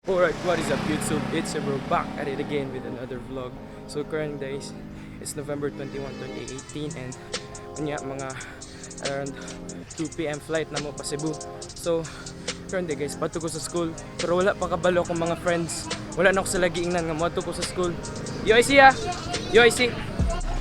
Alright, what is up, YouTube? It's your bro back at it again with another vlog. So current days, it's November 21, 2018 and unya mga around 2 p.m. flight na mo pa Cebu. So current day, guys, pato ko sa school pero wala pa kabalo akong mga friends. Wala na ako sila giingnan nga moadto ko sa school. UIC ah! UIC!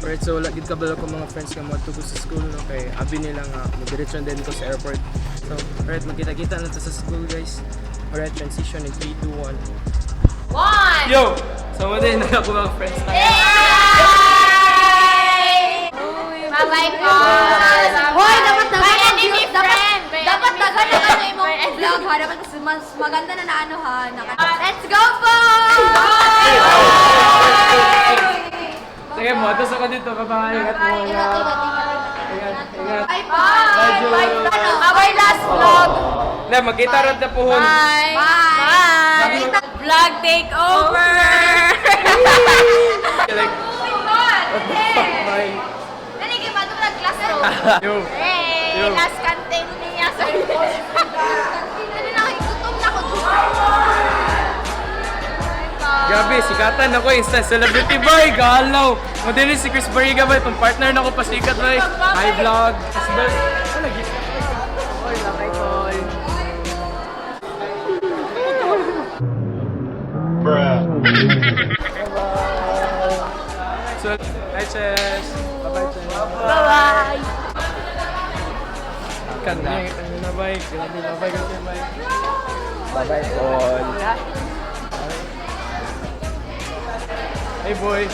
Alright, so wala gid kabalo ko mga friends nga moadto ko sa school, no, kay abi nila nga modiretso din ko sa airport. So, alright, magkita-kita na ta sa school, guys. Alright, transition in 3, 2, 1. One! Yo! So, mo din na ako mga friends tayo. Bye-bye po! Hoy, dapat Bye, dagan ang enemy views. Dapat, friend! Bye, dapat enemy dagan ang ano imong Bye, enemy vlog ha. Dapat mas maganda na naano ha. Let's go po! Sige, mo, atos ako dito. Bye-bye. Ingat mo. Ingat, ingat, ingat. Ingat, ingat. Bye, bye. Bye, Bye, ano? Bye, last vlog! Na, magkita rin na puhon. Bye! Bye. Bye! Vlog takeover! Like, what the fuck, bye. Dali, kay Madu nag-classroom. Yo. Hey! Yo. Last content niya sa Ano na, gutom na ako. Grabe, sikatan ako. Instant celebrity, boy. Galaw. Mo din si Chris Barriga, boy. Pang partner na ako pasikat, boy. Hi, vlog. Isbel. Ano, lagi? Oy, lakay, tol. So, hi, Chess. Bye-bye, Chess. Bye-bye! Kanda. Ano na, bye. Grabe, bye-bye, grabe, bye. Bye-bye, Paul. Hey, boy.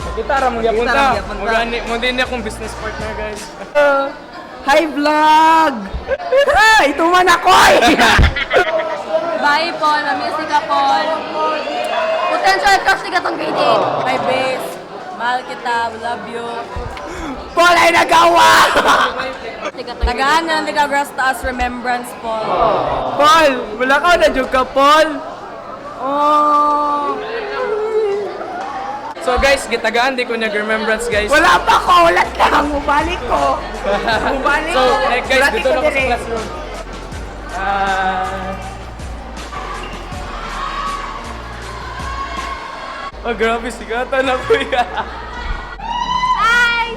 Makita ra mong Makita yapunta. ra mong yapunta. Mo gani mo din akong business partner, guys. Hi, vlog! Ah, ito man ako eh! Bye, Paul. Mamiss ka, Paul. Potential crush ni katong grade 8. Hi, base. Mahal kita. Love you. Paul ay nagawa! Tagaan na lang ka taas remembrance, Paul. Paul! Wala ka na joke ka, Paul! Oh! So guys, gitagaan di ko nag remembrance, guys. Wala pa ko! Wala lang! Mubalik ko! Mubalik So, ko! like, guys, Wala dito ko na ako sa dire. classroom. Ah. Oh, grabe, sikatan ako yan. Hi!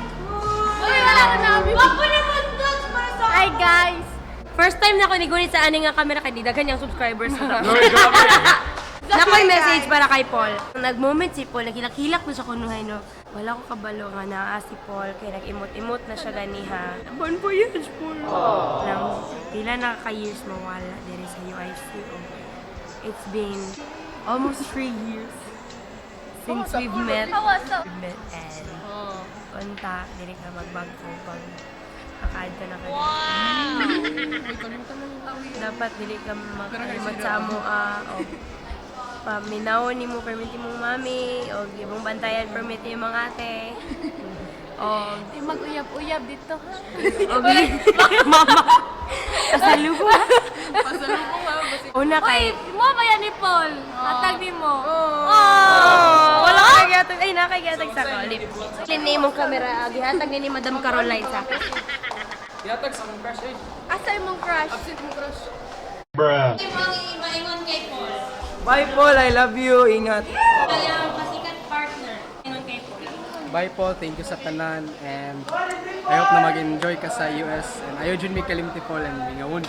Uy, wala na namin. Wapo naman doon para sa. Hi guys! First time na ako nigunit sa aning nga camera kay di daghan yung subscribers. Lord, grabe. Nakoy message para kay Paul. Nag-moment si Paul, naghilak-hilak na siya kunuhay no. Wala ko kabalo nga naa si Paul kay nag-imot-imot na siya ganiha. Bon voyage, Paul. Lang pila na ka years mawala diri sa UIC. Oh. It's been almost 3 years since we've met. We've met and unta diri ka magbagko pag nakaad ka na ka. Dapat dili ka makalimot sa amo ah, o paminawon nimo permit imong mami o imong bantayan permit imong mga ate. O Mag-uyab-uyab dito, ha? o mama. Pasalubong. Pasalubong ha. Una kay Uy, mo ba yan ni Paul? Hatag ni mo. Oh, wala ka gihatag. Ay, nakagihatag sa ko. Lip. Clean na imong camera. Ah, gihatag ni Madam Caroline sa. Yatag sa mong crush, eh. Asa imong crush? Maingon kay Paul. Bye, Paul! I love you! Ingat! Kaya ang pasikat partner. Maingon kay Paul. Bye, Paul, thank you sa tanan and I hope na mag-enjoy ka sa US and ayaw jud mi kalimti, Paul, and mingawon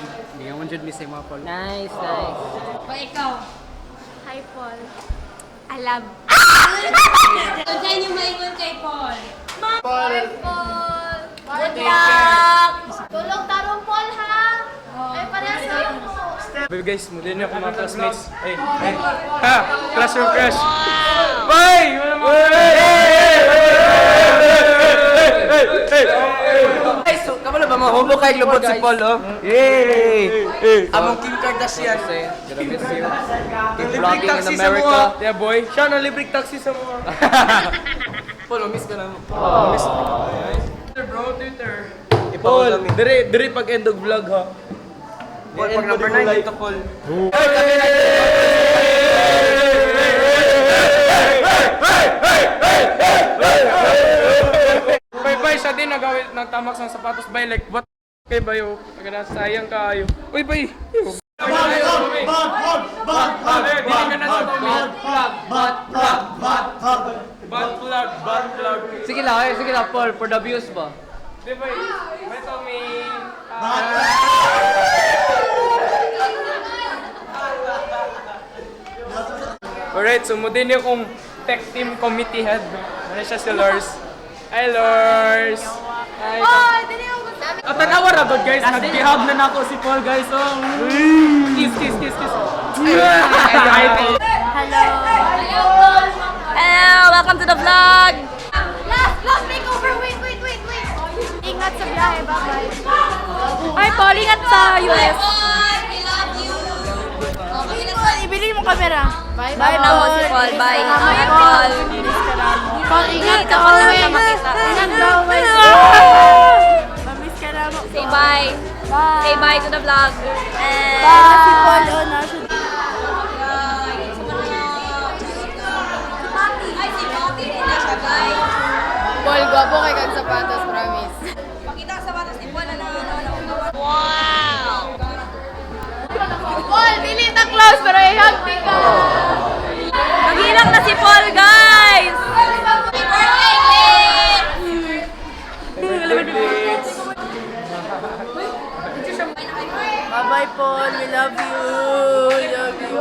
jud mi sa imo, Paul. Nice, nice. O ikaw. Hi, Paul. I love. Unsa inyo maingon kay Paul? Paul. Good luck! Tulog tarong, Paul, ha? Ay, parehas sa Baby guys, muli niyo ako mga classmates. Ay, ay. Ha! Classroom crush! Bye! Wala mga Guys, so, kabalo ba mahubo kay lubot si Paul, oh? Yay! Among Kim Kardashian. Gonna miss you. Keep Libreng vlogging in taxi sa America. mga. Yeah, boy. Siya na libreng taxi sa mga. Paul, miss ka na mo. Miss. Twitter, bro, Twitter. Paul, dire dire pag end og vlog ha. Paul, pag number 9 dito, Paul. Bye bye siya din nagawin nagtamak sa sapatos bay like what kay bayo. Taga sayang kaayo. Uy bay. Tommy. Butt plug, butt plug. Dili ka na sa Tommy. Plug, butt plug, butt plug. Butt plug, butt plug. Sige lang, eh, sige lang, Paul, for the views ba? Di ba? May Tommy. Alright, so mo din yung tech team committee head. Ano siya si Lors? Hi, Lors! Hi! Oh, dili ako gusto. Oh, tanawa ra god guys, nag-gihab na nako si Paul, guys. Oh. Kiss, kiss, kiss, kiss. Hi, Paul. Hello. Hello, welcome to the vlog. Last, last makeover. Wait, wait, wait, wait. Ingat sa biyahe. Bye-bye. Hi, Paul, ingat sa US. Paul, we love you. Paul, ibili mo camera. Bye, bye na mo si Paul. Bye. Bye, Paul. Paul, ingat ka Dito lang always. siya makita. Ingat ka always. Pamiss ka na mo. Say bye. Say bye to the vlog. And Bye. Si Paul, oh, nasa Ay, si Poppy rin na siya, guys. Paul, gwapo kay kag sapatos, promise. Pakita ang sapatos ni Paul. Ano, ano, ano, ano. Wow! Paul, dili ta close, pero i-hug di ka. Naghilak na si Paul, guys. Happy birthday, Clint! Bye-bye, Paul. We love you. We love you.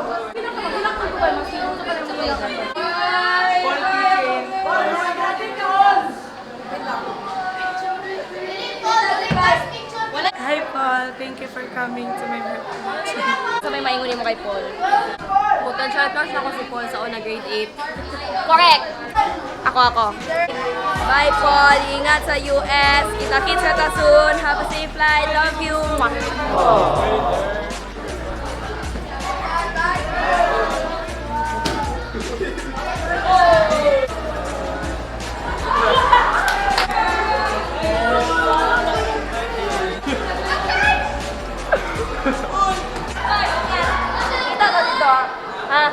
Hi, Paul. Thank you for coming to my birthday. Sa may maingunin mo kay Paul. Potential crush ako si Paul sa una grade 8. Correct! Ako, ako. Bye, Paul. Ingat sa US. Kita-kits na ta soon. Have a safe flight. Love you. Mwah. Kita ko dito. Ha?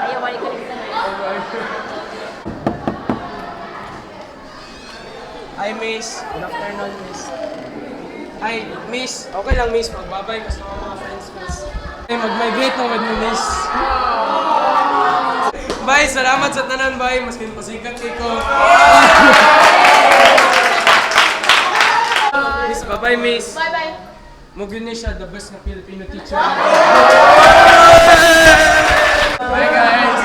Ayaw, wali ka rin. Hi, miss. Good afternoon, miss. Hi, miss. Okay lang, miss. Magbabay ko sa mga friends, miss. Ay, mag-migrate na with me, miss. Bye! Salamat sa tanan, bye! Maskin pasikat kay ko. Miss, bye-bye, miss. Bye-bye. Mo gyud ni siya the best nga Filipino teacher. Bye, guys!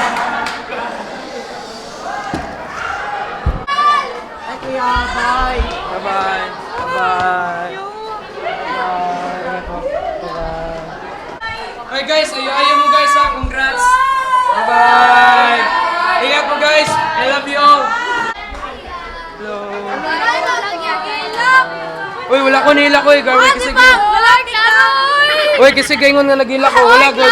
Hi, kuya. Bye. Bye-bye. Bye-bye. Bye-bye. Bye, guys. Ayo-ayo mo, guys, ha. Congrats. Bye-bye. Ingat po, guys. I love you all. Hello. Uy, wala ko nila ko eh. Gawin kasi Uy, kasi gayon nga nagila ko. Wala, good.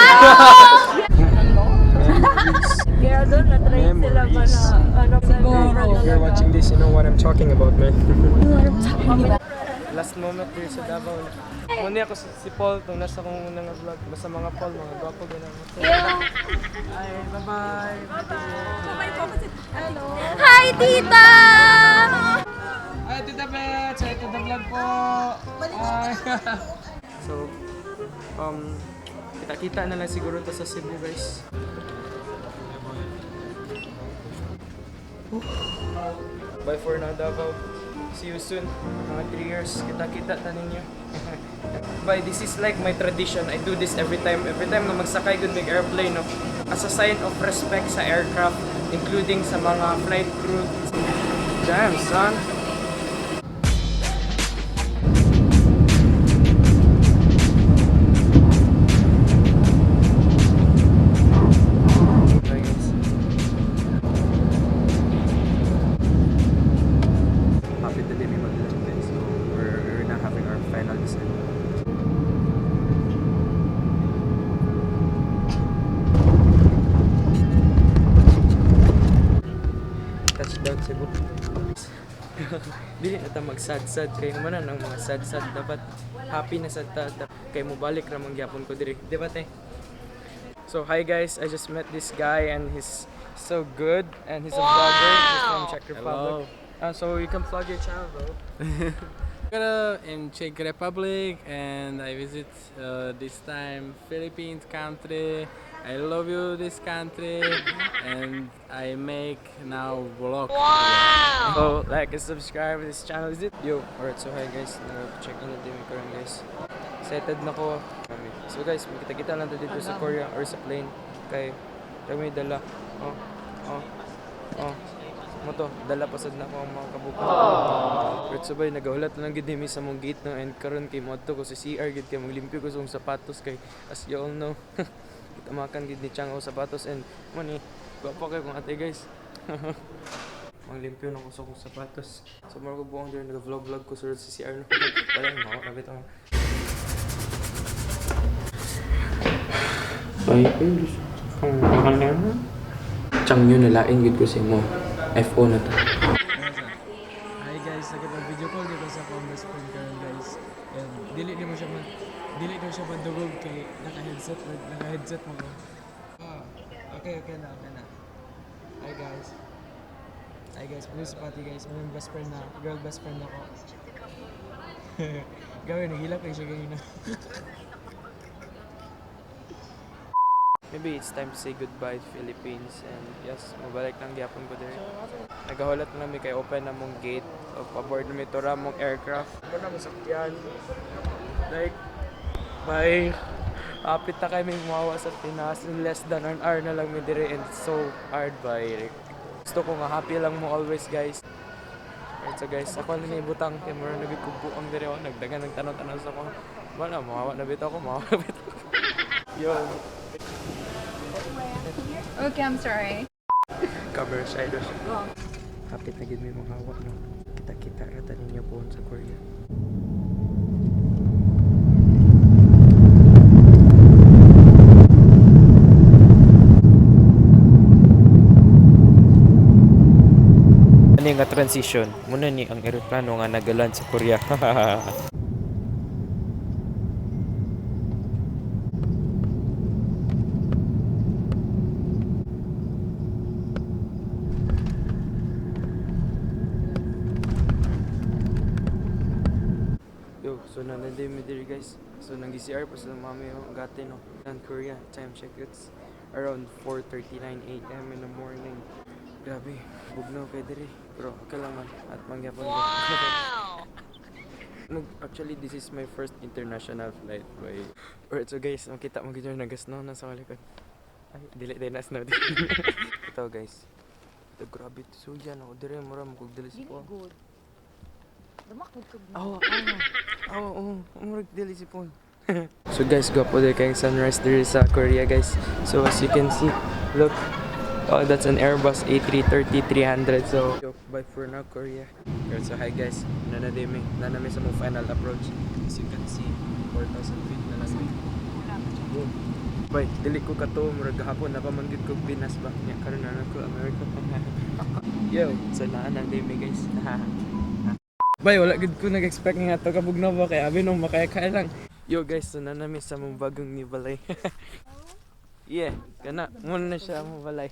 Memories. Siguro. If you're watching this, you know what I'm talking about, man. Last moment here sa Davao. Muna ako si Paul, itong nasa kong unang vlog. Basta mga Paul, mga gwapo, gano'n. Ay, bye-bye. Hi, Tita! Ay, Tita Beth! Sa ito the vlog po! Ay. So, kita-kita na lang siguro to sa Cebu, guys. Bye for now, Davao. See you soon. Mga 3 years, kita-kita ta ninyo. Bye, this is like my tradition. I do this every time. Every time na magsakay gud mig airplane, no? As a sign of respect sa aircraft, including sa mga flight crew. Damn, son. Bye, guys. Happy today may mag so we're now having our final descent. Touchdown Cebu. Dili na ta mag-sad-sad kay man ang mga sad-sad dapat happy na sad ta kay mobalik ra man gyapon ko diri. Di ba, te? So hi guys, I just met this guy and he's so good and he's a vlogger. He's from Czech Republic. So you can plug your channel, bro. In Czech Republic and I visit this time Philippines country. I love you, this country, and I make now vlog. So, like and subscribe to this channel. Is it? Yo, alright, so hi guys. Nag-check in na din ko rin, guys. Excited na ko. So guys, magkita-kita lang tayo dito sa Korea or sa plane. Kay, kay may dala. Oh. Mo to, dala pa sad na ko ang mga kabukan. Alright, so bay, nagahulat na lang gid mi sa mong gate no, and karon kay moadto ko sa CR gid kay maglimpyo ko sa akong sapatos kay as you all know, gitamakan gid ni Chang ako sapatos and mo ni gwapa kay kong ate, guys. Manglimpyo na ko sa akong sapatos. So mura ko buong diri nag-vlog-vlog ko sulod sa CR no. Wala mo kapit ako. Ay, Chang yun nalain gid ko sa imo. FO na ta. Hi guys, nagkita video call dito sa akong best friend karon, guys. And dili daw siya mandugog kay naka-headset mo ko. Ah, okay na, okay na. Hi guys. Hi guys, please pati guys, may best friend na, girl best friend ako. Gawin, naghilak kayo siya ganina. Maybe it's time to say goodbye to Philippines and yes, mabalik lang gyapon ko diri. Nagahulat na mi kay open na mong gate of aboard na mi tura mong aircraft. Wala mo sakyan. Like, bye. Apit na kami mawa sa Pinas in less than an hour na lang mi diri and it's so hard, bye. Gusto ko nga happy lang mo always, guys. Alright, so guys, ako lang ibutang kay mura na gid ang diri ako nagdagan ng tanaw-tanaw sa ko. Wala, mawawa na bitaw ko, mawawa na bitaw ko. Yo. Okay, I'm sorry. Cover shy daw siya. Hapit na gid may mga hawak no. Kita-kita rata ninyo po sa Korea. Ano nga transition? Muna ni ang eroplano nga nagaland sa Korea. Yo, so nandiyo mi diri, guys. So nang GCR pa sila mami oh, gate no. In Korea, time check, it's around 4:39 a.m. in the morning. Grabe, bugnaw kay diri. Pero okay lang man at mangyapon ko. Nag actually this is my first international flight by. Alright, so guys, makita mo gid nagas-snow na sa likod. Ay, dili din na snow. Ito, guys. Ito grabe to suya no. Diri mura mo kog dili si Paul. Good. Dumakog ka. Oo, murag dili si Paul. So guys, gwapo din kayong sunrise diri sa Korea, guys. So as you can see, look. Oh, that's an Airbus A330-300. So, yo, bye for now, Korea. Alright, so hi guys. Nanadimi. Nanami sa mong final approach. As you can see, 4,000 feet na lang mi. Boom. Bye, dili ko kato, murag gahapon na pa man gid ko Pinas ba. Nya karon na ko America. Yo, so naa na dimi, guys. Bay, wala gid ko nag-expect nga to kabugnaw ba kay abi nung makaya lang. Yo guys, so nanami sa mong bagong ni balay. Yeah, kana muna na siya mo balay.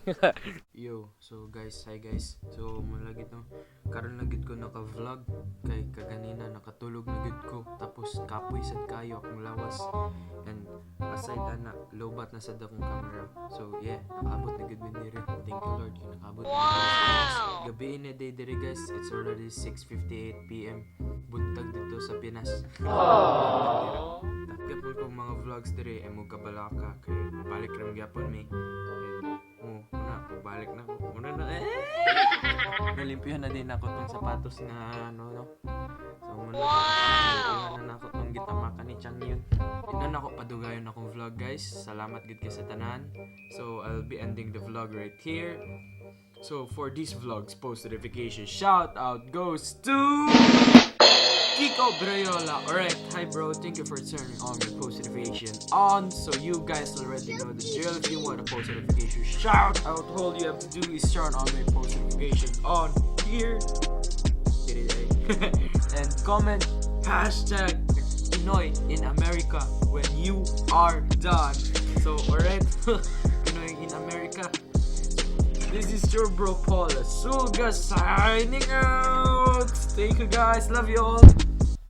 Yo, so guys, hi guys. So mo lagi to. Karon na gid ko naka-vlog kay kaganina nakatulog na gid ko tapos kapoy sad kayo akong lawas. And aside ana, lobat na sad akong camera. So yeah, nakaabot na gid mi diri. Thank you Lord, kay nakaabot na gid mi sa Pinas. Gabi na day diri, guys. It's already 6:58 PM. Buntag dito sa Pinas. Gapon kong mga vlogs diri ay mo kabalaka kay mabalik ra gyapon mi. And mo una balik na ko. Una na eh. Nalimpyuhan na din ako tong sapatos nga ano no. So muna wow! Na nako tong gitamakan ni Chang yun. Ina nako padugayon akong vlog, guys. Salamat gid kay sa tanan. So I'll be ending the vlog right here. So for this vlog's post notification shout out goes to Kiko Brayola. Alright, hi bro. Thank you for turning on your post notification on. So you guys already know the drill. If you want a post notification shout out, all you have to do is turn on my post notification on here. And comment #PinoyInAmerica when you are done. So alright, Pinoy in America. This is your bro Paul Suga signing out. Thank you guys. Love you all.